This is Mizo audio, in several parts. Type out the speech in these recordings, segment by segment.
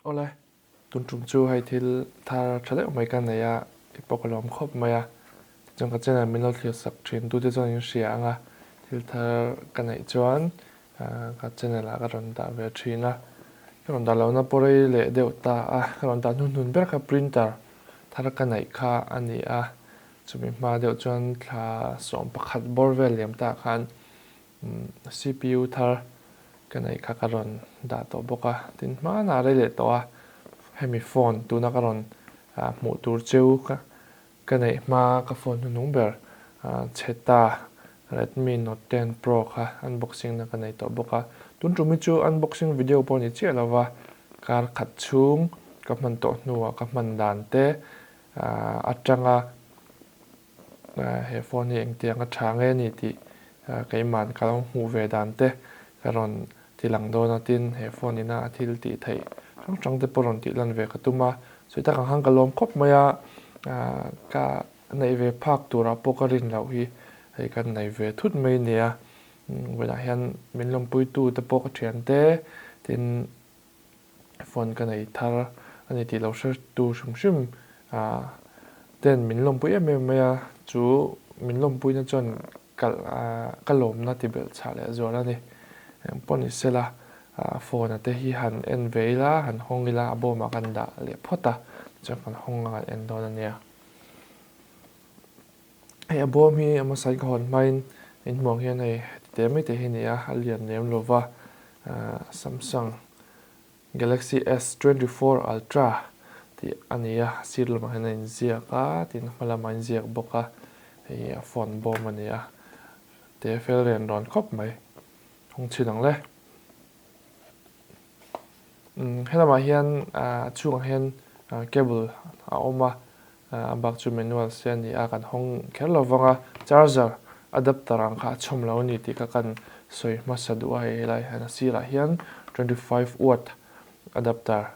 Awle, tun tum chu hei thil thar tha deuh mai ka nei a, i pawh ka lawm khawp mai a. Tichuan ka channel min lo thlir sak thin tute chuan in hria ang a, thil thar ka neih chuan ka channel ah ka rawn dah ve thin a. Ka rawn dah lohna pawh rei leh deuh ta a, ka rawn dah hnuhnun ber kha printer thar ka neih kha a ni a. Chumi hma deuh chuan thla 11 bawr vel liam ta khan CPU thar ka neih kha ka rawn dah tawh bawk a, tin hmanah rei leh tawh a, hemi phone tuna ka rawn hmuh tur cheu ka ka neih hma ka phone hnuhnung ber chhe ta Redmi Note 10 Pro kha unboxing na ka nei tawh bawk a, tun tum hi chu unboxing video pawh a ni chiah lo va, kar khat chhung ka hman tawh hnuah ka hman dan te atanga He phone hi engtiang a tha nge ni tih keimahn ka lo hmuh ve dan te ka rawn ti lang dawn a, tin he phone ina a thil tih theih hrang hrang te pawh rawn tih lan ve ka tum a, sawi tak ang khan ka lawm khawp mai a, ka neih ve phak turah pawh ka rin loh hi hei kan nei ve thut mai nia, vawiinah hian min lawmpuitu te pawh ka thian te tin Phone ka nei thar a ni tih lo hretu hrim hrim ten min lawmpui em em mai a, chu min lawmpuina chuan ka lawmna ti belh chhah leh zual a ni. Engpawh ni sela phone a te hi han en ve ila, han hawng ila a bawmah kan dah leh phawt a, tichuan kan hawng a kan en dawn a nia. Hei a bawm hi a hmasa in ka hawn hmain inhmuh ang hian hei heti te mai te hi a ni a, a lian lem lo va, Samsung Galaxy S 24 Ultra tih a ni a, a sir lamah hian a inziak a, tin a hma lamah a inziak bawk a, hei hi a phone bawm a ni a, te fel ren rawn khawp mai, hawng chhin ang le. Helamah hian a chhungah hian cable a awm a, a bak chu manual se a ni a, kan hawng kher lo vang a, charger adapter ang kha a chhawm lo a ni tih kha kan sawi hmasa duh a, hei helai hian a sirah hian 25 watt adapter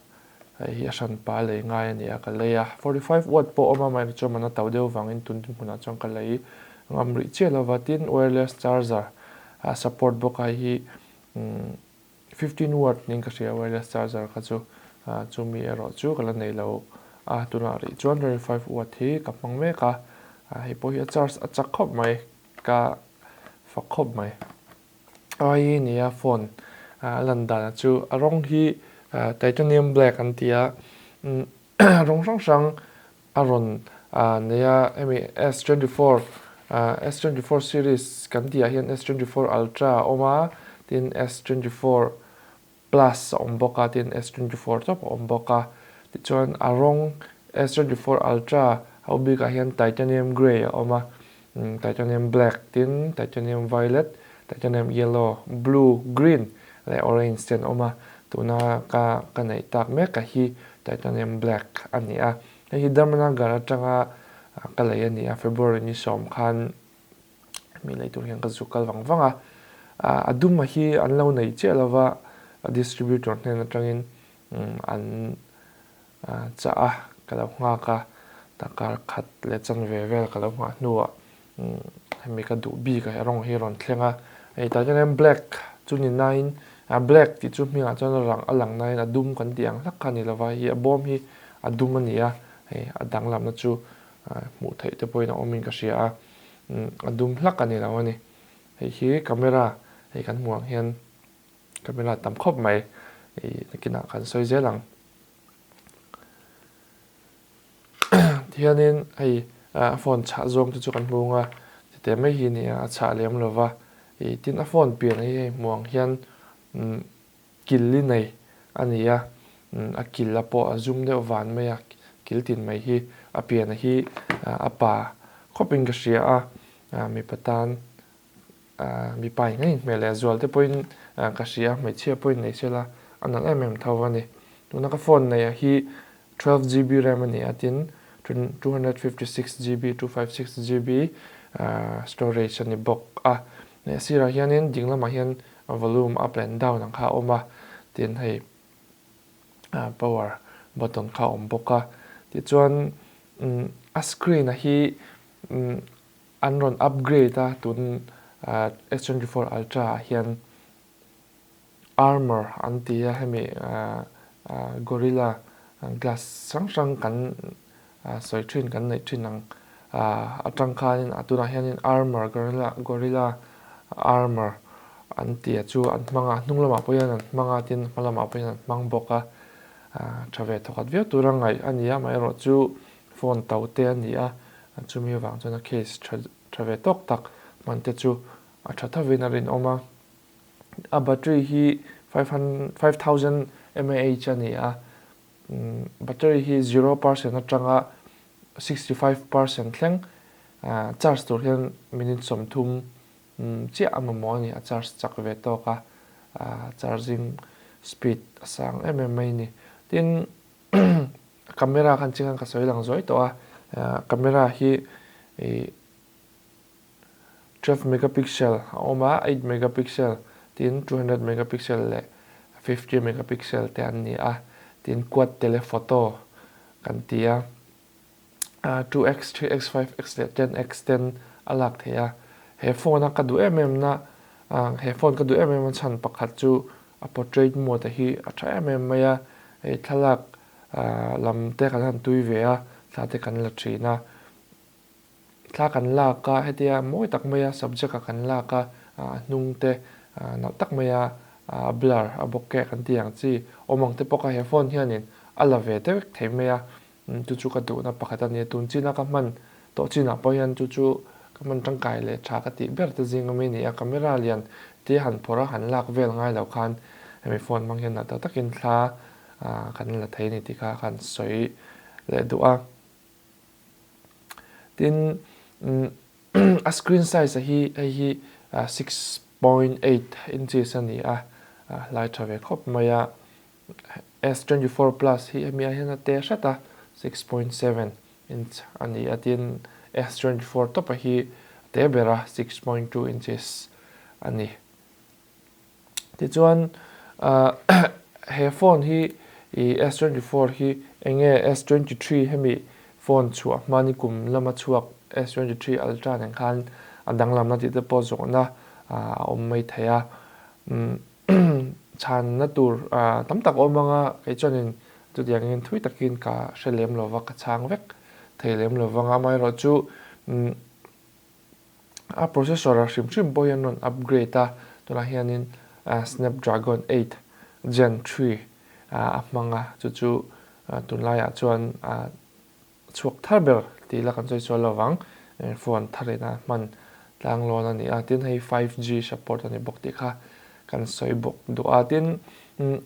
hei hi a hranpa lei ngai a ni a, ka lei a, 45 watt pawh a awm a, amaherawhchu chuan man a to deuh vangin tun dinhmunah chuan ka lei ngam rih chiah lo va, tin wireless charger a support bawk a, hei hi 15 watt niin ka hria wireless charger kha chu chumi erawh chu ka la nei lo a tunah rih chuan 25 watt hi ka hmang mek a hei pawh hi a charge a chak khawp mai ka fak khawp mai ai nia phone a lan dan chu a rawng hi titanium black an ti a rawng hrang hrang A rawn nei a, hemi S 24, S 24 series kan tih ah hian S 24 Ultra a awm a, tin S 24 Plus a awm bawk a, tin S 24 chauh a awm bawk a. Tichuan a rawng S 24 Ultra ho bikah hian Titanium Grey a awm a, Titanium Black tin Titanium Violet, Titanium Yellow, Blue, Green leh Orange te an awm a. Tuna ka ka neih tak mek a hi Titanium Black a ni a. Hei hi Dharmanagar atanga ka lei a ni a, February ni 10 khan mi lei tur hian ka zuk kal vang vang a. A dum a hi an lo nei chiah lova, a distributor hnen atangin an chah a, ka lo nghak a, takar khat leh chanve vel ka lo nghah hnuah hemi ka duh bik a rawng hi a rawn thleng a, hei tah hian black chu ni nain black tih chu hmingah chuan a lang a lang nain a dum kan tih ang hlak kha a ni lova hei a bawm hi a dum a ni a, hei a danglamna chu hmuh theih te pawhin a awmin ka hria a, a dum hlak a ni lo a ni, hei hi camera hei kan hmuh ang hian. Camera tam khawp mai ih nakinah kan sawi zel ang. Tihianin hei a phone chhah zawng te chu kan hmu ang a, tite mai hi nia a chhah lem lo va, ih tin a phone pian hi hei hmuh ang hian umm kil i nei a ni a, umm a kil a pawh a zum deuh van mai a, kil tin mai hi a pian hi a pa khawpin ka hria a, mipa tan Mipa in a inhmeh leh zual te pawhin ka hria a, hmeichhia pawhin nei sela a nalh em em tho a ni. Tuna ka phone neih ah hi 12 GB ram a ni a, tin 256 GB, 256 GB storage a ni bawk a. Leh sirah hianin ding lamah hian volume up and down ang kha a awm a, tin hei power button kha a awm bawk a. Tichuan a screen a hi An rawn upgrade a, tun S 24 Ultra ah hian armor an ti a, hemi Gorilla Glass hrang hrang kan sawi thin kan neih thin ang atang khanin a tunah hianin Armor Gorilla Gorilla Armor an tih chu an hmang a, hnung lamah pawh hian an hmang a tin hma lamah pawh hian an hmang bawk a, tha ve thawkhat viau tura ngaih a ni a, amaherawhchu phone to te a ni a, chumi avang chuan a case tha tha ve tawk tak hman te chu a tha thovin a rinawm a. A battery hi 5000 mAh a ni a, battery hi 0% atanga 65% thleng charge tur hian minute 30 chiah a mamawh a ni, a charge chak ve tawk a, charging speed a sang em em mai a ni. Tin, camera khan ching khan ka sawi lang zuai tawh a, camera hi ih 12 megapixel a awm a, 8 megapixel tin 200 megapixel leh 50 megapixel te an ni a, tin quad telephoto kan ti a, 2x, 3x, 5x leh 10x ten a lak theih a. He phone a ka duh em em na, he phone ka duh em em a chhan pakhat chu a portrait mode hi a tha em em mai a, hei thlalak lam te kan han tui ve a, thla te kan la thin a. Thla kan lak a, hetia mawi tak maia subject a kan lak a, a hnung te nalh tak maia blur a bawk e kan tih ang chi awm ang te pawh kha he phone hianin a la ve deuh vek thei mai a, chu chu ka duhna pakhat a ni a, tun china ka hman tawh chinah pawh hian chu chu ka hman tangkai leh tha ka tih ber te zing ami a ni a, camera lian te han phawrh a han lak vel ngai lo khan hemi phone hmang hian nalh tak takin thla kan la thei a ni tih kha ka han sawi leh duh a. Tin, a screen size a hi hei hi 6.8 inches a ni a, hlai tha ve khawp mai a. S24 plus hi hemi ah hian a te hret a, 6.7 inch a ni a. Tin, S24 tawpa hi a te ber a, 6.2 inches a ni. Tichuan he phone hi ih S24 hi eng nge S23 hemi phone chhuah hma ni kum lama chhuak S23 Ultra nen khan a danglamna tih te pawh zawhna a awm mai thei a. Chhanna tur tam tak a awm ang a, kei chuanin chutiangin thui takin ka hre lem lova ka chhang vek thei lem lovang a, amaherawhchu A processor a hrim hrim pawh hi an rawn upgrade a, tunah hianin Snapdragon 8 Gen 3 a hmang a, chu chu tunlaiah chuan chhuak thar ber tih ila kan sawi sual lovang, phone tharin a hman tlang lawn a ni a, tin hei 5G support a ni bawk tih kha kan sawi bawk duh a. Tin,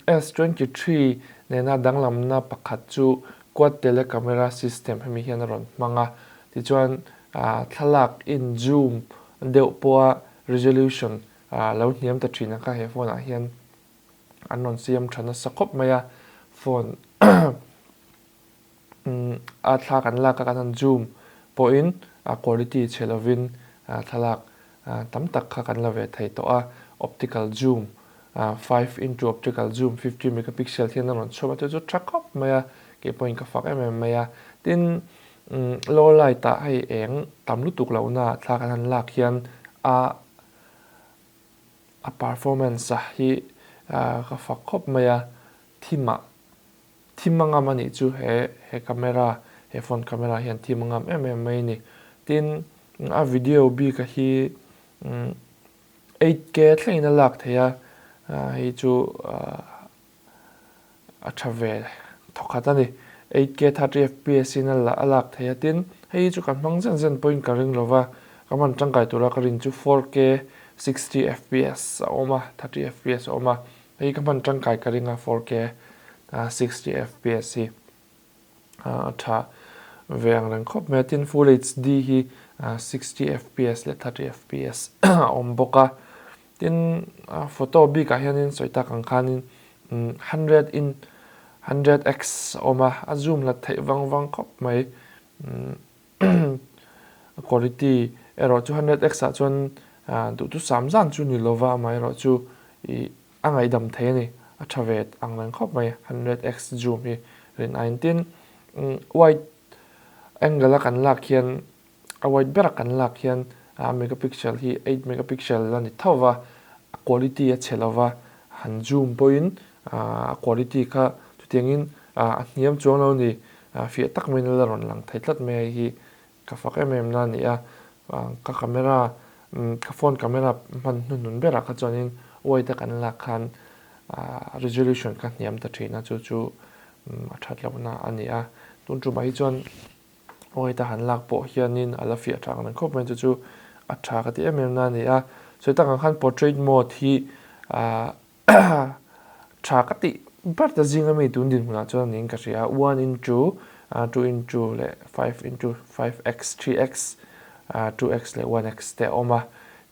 S23 nena danglamna pakhat chu quad tele camera system hemi hian a rawn hmang a, tichuan Thlalak in zoom deuh pawha resolution lo hniam ta thin ang kha he phone ah hian an rawn siam tha nasa khawp mai a, phone a thla kan lak a kan han zoom pawhin a quality chhe lovin thlalak tam tak kha kan la ve thei tawh a, optical zoom 5 into optical zoom 50 megapixel hian a rawn chhuak a chu chu tha khawp mai a, keipawhin ka fak em em mai a, tin Low light ah hei eng tam lutuk lohna thla kan han lak hian a a performance a hi ka fak khawp mai a, thim ah thim a ngam a nih chu he he camera he phone camera hian thim a ngam em em mai a ni. Tin a video bik a hi 8K thlengin a lak theih a, hei chu a tha ve thawkhat a ni. 8K 30 fps in a lak thei a, tin hei hi chu kan hmang zen zen pawhin ka ring lova, ka hman tangkai tura ka rin chu 4K 60 fps a awm a, 30 fps a awm a, hei hi ka hman tangkai ka ring a 4K 60 fps hi a tha ve ang reng khawp mai a, tin Full HD hi 60 fps leh 30 fps a awm bawk a. Tin, photo bikah hianin sawi tak ang khanin 100 in 100x a awm a, a zoom hlat theih vang vang khawp mai. A quality erawh chu 100x ah chuan duhtu sam zan chu ni lova, amaherawh chu ih a ngaihdam thei a ni. A tha ve ang reng khawp mai 100x zoom hi rin aiin. Tin, wide angle a kan lak hian A wide bera kan lak hian a megapixel hi 8 megapixel a ni tho va, a quality a chhe lo va, han zoom pawhin a quality kha. Chutiangin a hniam chuang lo ni, fiah tak maiin a la rawn lang thei tlat mai a, hei hi ka fak em em na a ni a. Ka camera, ka phone camera hman hnuhnun berah kha chuanin wide a kan lak khan resolution kha hniam ta thin a, chu chu a that lohna a ni a. Tun tumah hi chuan wide a han lak pawh hianin a la fiah tha ang reng khawp mai, chu chu a tha ka ti em em na a ni a. Sawi tak ang khan portrait mode hi Tha ka tih ber ta zinga mi tun dinhmunah chuan niin ka hria a, one into two into leh five into five x, three x, two x leh one x te a awm a,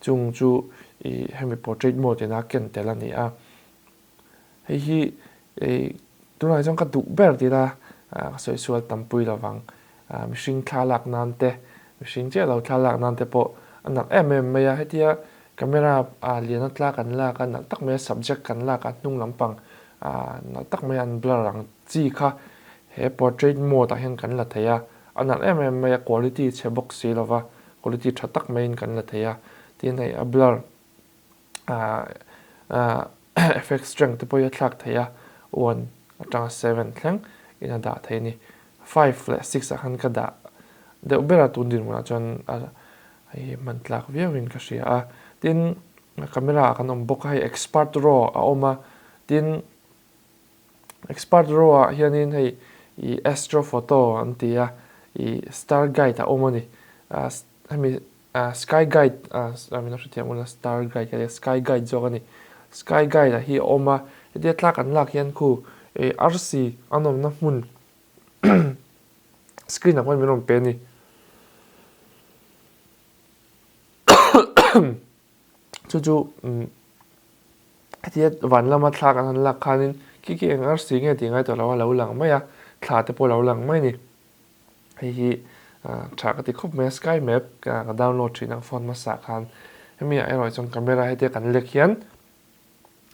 chung chu ih hemi portrait mode ina ken tel a ni a. Hei hi ih tunah chuan ka duh ber tih ila ka sawi sual tampui lovang. Mihring thla lak nan te, mihring chiah lo thla lak nan te pawh a nalh em em mai a, hetia camera lian a tla kan lak a nalh tak mai a subject kan lak a hnung lampang nalh tak mai a an blur ang chi kha he portrait mode ah hian kan la thei a, a nalh em em mai a quality chhe bawk si lova quality tha tak maiin kan la thei a, tin hei a blur Effect strength te pawh hi a thlak thei a, one atanga seven thleng in a dah thei a ni. Five leh six ah khan ka dah deuh ber a, tun dinhmunah chuan a hei hman tlak viau in ka hria a. Tin, camera ah kan awm bawk a, hei expert raw a awm a, tin expert raw ah hianin hei ih astro photo an ti a, ih star guide a awm a ni. Hemi Sky Guide min lo hrethiam ula Star Guide ka tia Sky Guide zawk a ni. Sky Guide ah hi a awm a, hetia tlak an lak hian khu arsi an awmna hmun screen ah khuan min rawn pe a ni. Chu chu hetia van lama thlak an han lak khanin khi khi eng arsi nge tih ngai tawh lo a lo lang mai a, thla te pawh a lo lang mai a ni. Hei hi tha ka ti khawp mai a, sky map ka download thin a phone hmasa khan hemi ah erawh chuan camera hetia kan lek hian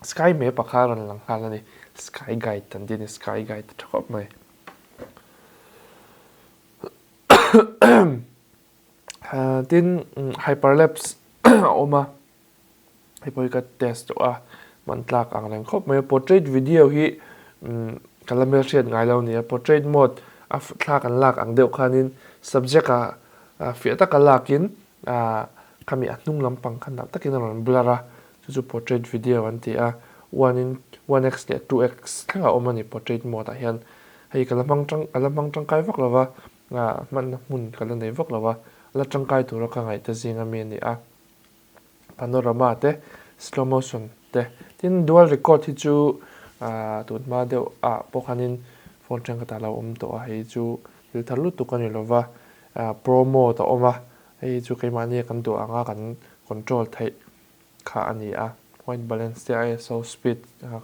sky map ah kha a rawn lang nghal a ni, sky guide an tih a ni, sky guide a tha khawp mai. Tin hyperlapse a awm a. Hei pawh hi ka test tawh a, hman tlak ang reng khawp mai a. Portrait video hi ka la hmelhriat ngai lo a ni a, portrait mode a thla kan lak ang deuh khanin subject ah fiah taka lakin khami a hnung lampang kha nalh takin a rawn blur a, chu chu portrait video an ti a, one in one x leh two x thleng a awm a ni portrait mode ah hian. Hei ka la hmang tang ka la hmang tangkai vak lo va, hmanna hmun ka la nei vak lo va, la tangkai tura ka ngaih te zing ami a ni a. Panorama te, slow motion te, tin dual record hi chu tun hma deuh ah pawh khanin phone thenkhat ah lo awm tawh a, hei chu thil thar lutuk a ni lova, pro mode a awm a, hei chu keimahni a kan duh anga kan control theih kha a ni a, white balance te ISO speed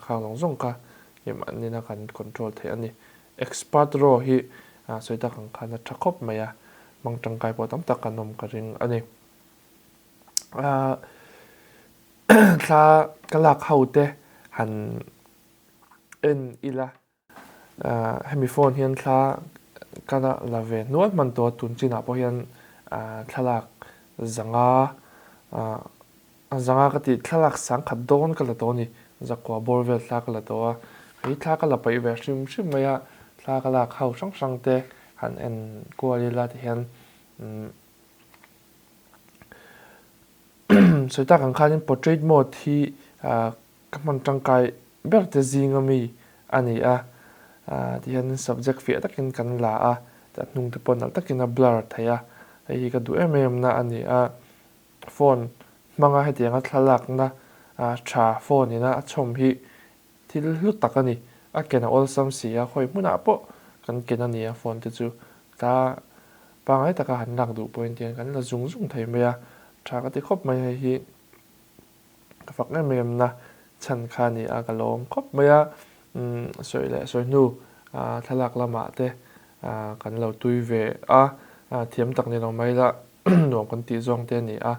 khang zawng zawng kha keimahni a kan control theih a ni. Expert raw hi sawi tak ang khan a tha khawp mai a, hmang tangkai pawh tam tak kan awm ka ring a ni. Thla ka lak ho te han en ila hemi phone hian thla ka la ve hnuai hman tawh a tun chinah pawh hian thlalak zanga zanga ka tih thlalak sangkhat dawn ka la tawh a ni zakua bawr vel thla ka la tawh a hei thla ka la paih ve hrim hrim mai a thla ka lak ho hrang hrang te han en kual ila tihian. Sawi tak ang khanin portrait mode hi ka hman tangkai ber te zinga mi a ni a, tihianin subject fiah takin kan la a, a hnung te pawh nalh takin a blur thei a, hei hi ka duh em em na a ni a, phone hmanga hetianga thlalakna tha phone ina a chhawm hi Thil hlu tak a ni. A ken a awlsam si a, khawi hmunah pawh kan ken a ni a, phone te chu ta pangngai taka han lak duh pawhin tihian kan la zung zung thei mai a, tha ka ti khawp mai hei hi ka fak em em na chhan kha a ni a, ka lawm khawp mai a, sawi leh sawi hnu thlalak lamah te kan lo tui ve a, thiam tak ni lo mai la nuam kan tih zawng te a ni a.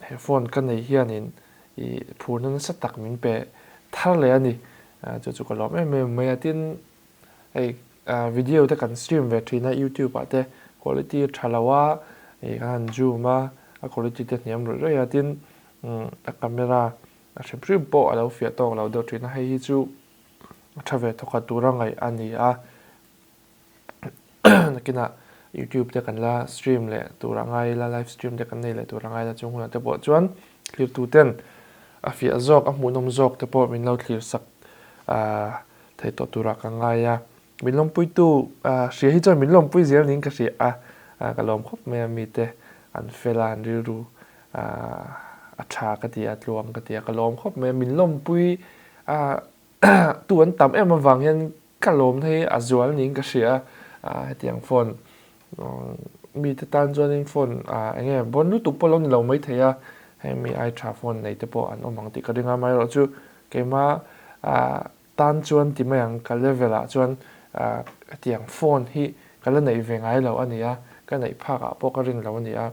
He phone ka nei hianin i phurna nasa tak min pe thar leh a ni. Chu chu ka lawm em em mai a. Tin, hei video te kan stream ve thin a YouTube ah te quality tha lo a, i kan han zoom a, a quality te hniam rawih rawih a. Tin, a camera a hrim hrim pawh a lo fiah tawk lo deuh thin a. Hei hi chu tha ve thawkhat tura ngaih a ni a. Nakinah YouTube te kan la stream leh tur a ngai ila, live stream te kan nei leh tur a ngai ila chung hunah te pawh chuan thlirtu ten a fiah zawk, a hmuhnawm zawk te pawh min lo thlir sak thei tawh turah ka ngai a. Min lawmpuitu hria hi chuan min lawmpui zel niin ka hria a, ka lawm khawp mai a mite an fel a, an rilru a tha ka ti a, tluang ka ti a, ka lawm khawp mai a, min lawmpui tu an tam em avang hian Ka lawmna hi a zual niin ka hria a, hetiang phone mite tan chuanin phone eng nge bawn lutuk pawh lo ni lo maithei a, heng mi ai tha phone nei te pawh an awm ang tih ka ring a, amaherawhchu keima tan chuan ti mai ang ka level ah chuan hetiang phone hi ka la neih ve ngai lo a ni a, ka neih phak ah pawh ka rin lo a ni a.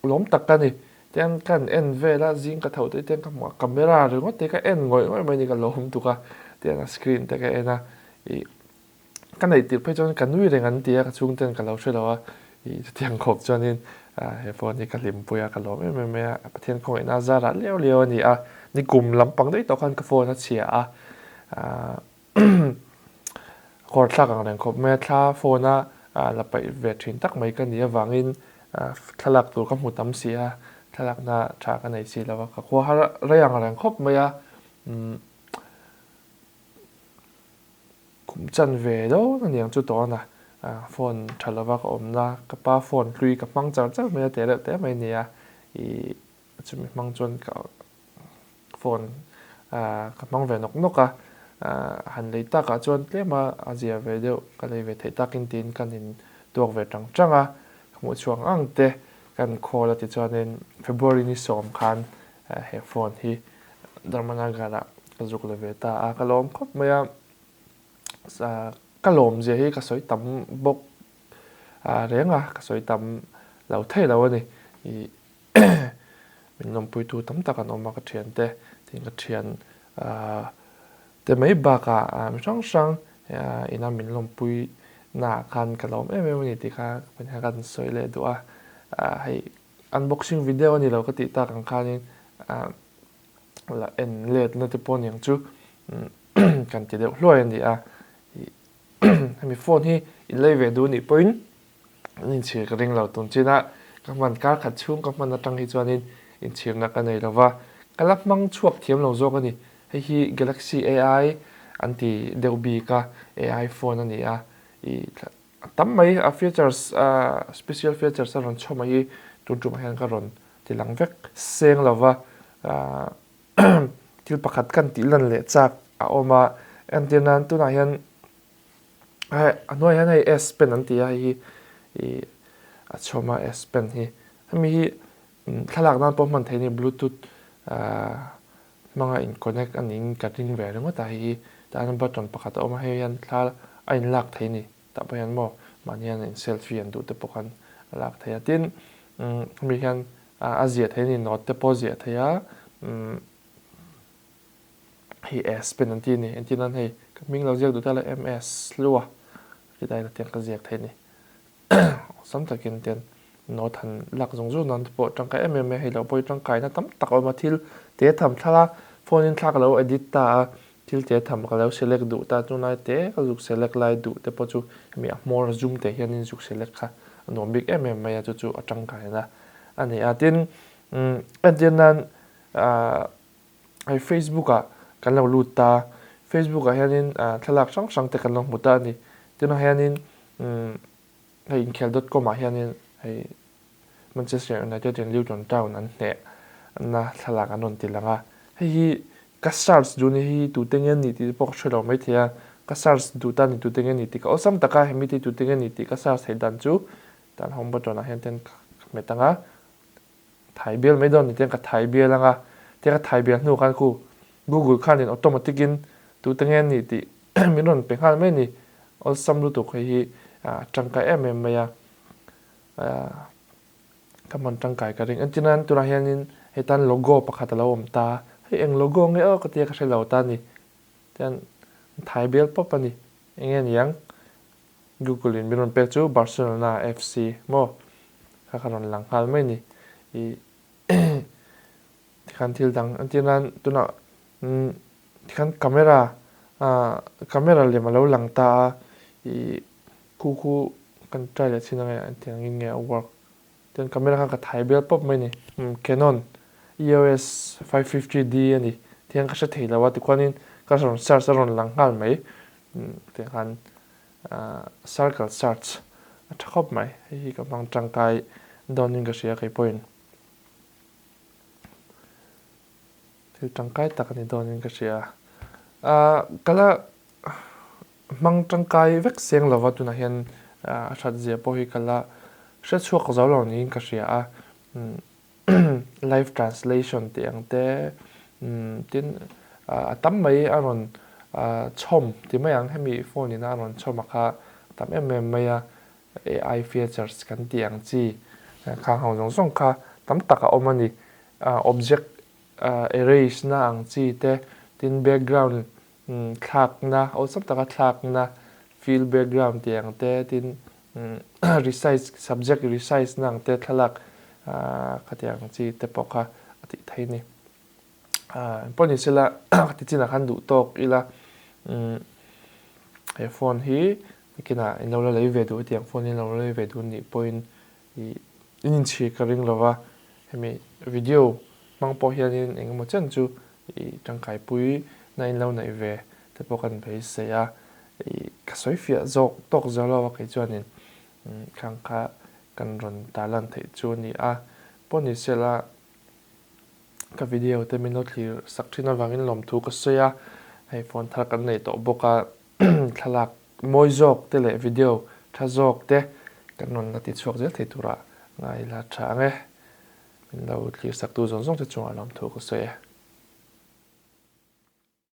Lawm tak ka ni. Tian ka han en vel a, zing ka tho te tian ka hmuh a, camera ringawt te ka en ngawih ngawih mai ni ka lawm tuk a, tian a screen te ka en a, ih ka neih tirh phei chuan ka nui reng an ti a, ka chhungten ka lo hre lo a, ih chutiang khawp chuanin he phone hi ka hlimpui a, ka lawm em em mai a, Pathian khawngaihna a zarah liau liau a ni a, ni kum lampang daih tawh khan ka phone a chhia a, ah. Kawr thlak ang reng khawp mai a, thla phone a la paih ve thin tak mai ka nih avangin thlalak tur ka hmu tam si a, thlalakna tha ka nei si lo a, ka khua har rei ang reng khawp mai a, kum chan ve dawn a niang chu tawh a, phone tha lova ka awmna ka pa phone hlui ka hmang char char mai a, teh reuh teh mai a ni a, ih chumi hmang chuan ka. Phone ka hmang ve nawk nawk a, han lei takah chuan tlem a a zia ve deuh, ka lei ve theih takin tiin kan in tuak ve tang tang a, ka hmuh chhuak ang te kan call a tichuanin February ni sawm khan he phone hi Dharmanagar-ah ka zuk la ve ta a, ka lawm khawp mai a, ka lawm zia hi ka sawi tam bawk reng a, ka sawi tam lo thei lo a ni. Min lawmpuitu tam tak an awm a ka thiante tin ka thian te mai bakah mi hrang hrang ina min lawmpui naah khan ka lawm em em a ni tih kha ka kan sawi leh duh a, hei unboxing video a ni lo ka tih tak ang khanin la en letna te pawh aniang chu kan ti deuh hluai a ni a, hemi phone hi in lei ve duh anih pawhin An inchhir ka ring lo tun chin a, ka hman kar khat chhung ka hman atang hi chuanin inchhirna ka nei lova, ka la hmang chhuak thiam lo zawk a ni. Hei hi Galaxy AI an ti deuh bik a, AI phone a ni a, ih a tam mai a features special features a rawn chhawm a hi tun tumah hian ka rawn ti lang vek seng lova, thil pakhat kan tih lan leh chak a awm a, entir nan tunah hian Hei a hnuaiah hian hei S pen an ti a hei hi ih a chhawm a S pen hi hemi hi thlalak nan pawh hman theih a ni bluetooth ahh hmanga in connect a niin ka ring ve ringawt a hei hi tah hian button pakhat a awm a hei hian thla a in lak theih a ni tah pawh hian maw mahni hian in selfie an duh te pawh khan a lak theih a tin hemi hian a ziah theih a ni note te pawh a ziah theih a umm. Hei S pen an ti a ni. Entir nan hei ka hming lo ziak duh ta la MS hlua khilai la tiang ka ziak thei a ni. Awlsam takin tian note han lak zung zung nan te pawh tangkai em em mai a, hei lo pawh hi tangkaina tam tak a awm a, thil te tham thla la phone in thla ka lo edit ta a, thil te tham ka lo select duh ta chunglai te ka zuk select lai duh te pawh chu hemi a hmawr a zoom te hianin zuk select kha a nuam bik em em mai a, chu chu a tangkaina a ni a. Tin, entir nan ahh. Hei Facebook ah kan lo lut ta, Facebook ah hianin thlalak hrang hrang te kan lo hmu ta a ni. Tunah hianin hei inkhel dot com ah hianin hei Manchester United in Luton Town an hneh na thlalak an rawn ti lang a. Hei hi ka search duh ni hi tute nge ni tih te pawh ka hre lo maithei a, ka search duh ta ni tute nge ni tih ka awlsam tak a, hemi te hi tute nge ni tih ka search theih dan chu tan home button ah hian ten ka hmet ang a. Thai bial mai dawn ni tiang ka thai bial anga tia ka thai bial hnu khan khu Google khanin automatic in tute nge ni tih min rawn pe nghal mai a ni. Awlsam lutuk hei hi a tangkai em em mai a, ka hman tangkai ka ring. Entir nan tunah hianin hetan logo pakhat a lo awm ta, hei eng logo nge aw ka tia ka hre lo ta a ni. Tian thai bial pawp a ni, eng nge niang? Google in min rawn pek chu Barcelona FC maw kha ka rawn lang nghal mai ni i tikhan thil dang an tir nan tunah tikhan camera Camera lem a lo lang ta a, ih khu khu kan try leh chhin ange engtiang angin nge a work. Chuan camera kha ka thai bial pawp mai a ni. Canon EOS 550D a ni tiang ka hre thei lo a, tikhuanin ka rawn search a rawn lang nghal mai. Tiang khan circle search a tha khawp mai. Hei hi ka hmang tangkai dawnin ka hria kei pawhin. Thil tangkai tak a ni dawnin ka hria. Ka la hmang tangkai vek seng lova tunah hian a that zia pawh hi ka la hre chhuak zo lo niin ka hria a. Live translation tih ang te tin a tam mai a rawn chhawm ti mai ang hemi phone ina a rawn chhawm a kha tam em em mai a. AI features kan tih ang chi khang ho zawng zawng kha tam tak a awm a ni. Object erase na ang chi te, tin background thlakna, awlsam taka thlakna, fill background tih ang te, tin resize, subject resize na ang te thlalak khatiang ang chi te pawh kha a tih theih a ni. Engpawh ni sela ka ti chinah khan duh tawk ila he phone hi nakinah in lo la lei ve duh hetiang phone hi in lo la lei ve duh nih pawhin ih in inchhir ka ring lova hemi video hmang pawh hianin eng emaw chen chu ih tangkaipui na in lo neih ve te pawh kan beisei a ih ka sawi fiah zawk tawk zo lo a kei chuanin khang kha kan rawn tarlan theih chu a ni a pawh ni sela. Ka video te min lo thlir sak thin avangin lawmthu ka sawi a, hei phone thar kan nei tawh bawk a, thlalak mawi zawk te leh video tha zawk te kan rawn la ti chhuak zel thei turah ngai la tha ang e. Min lo thlir sak tu zawng zawng te chungah lawmthu ka sawi e.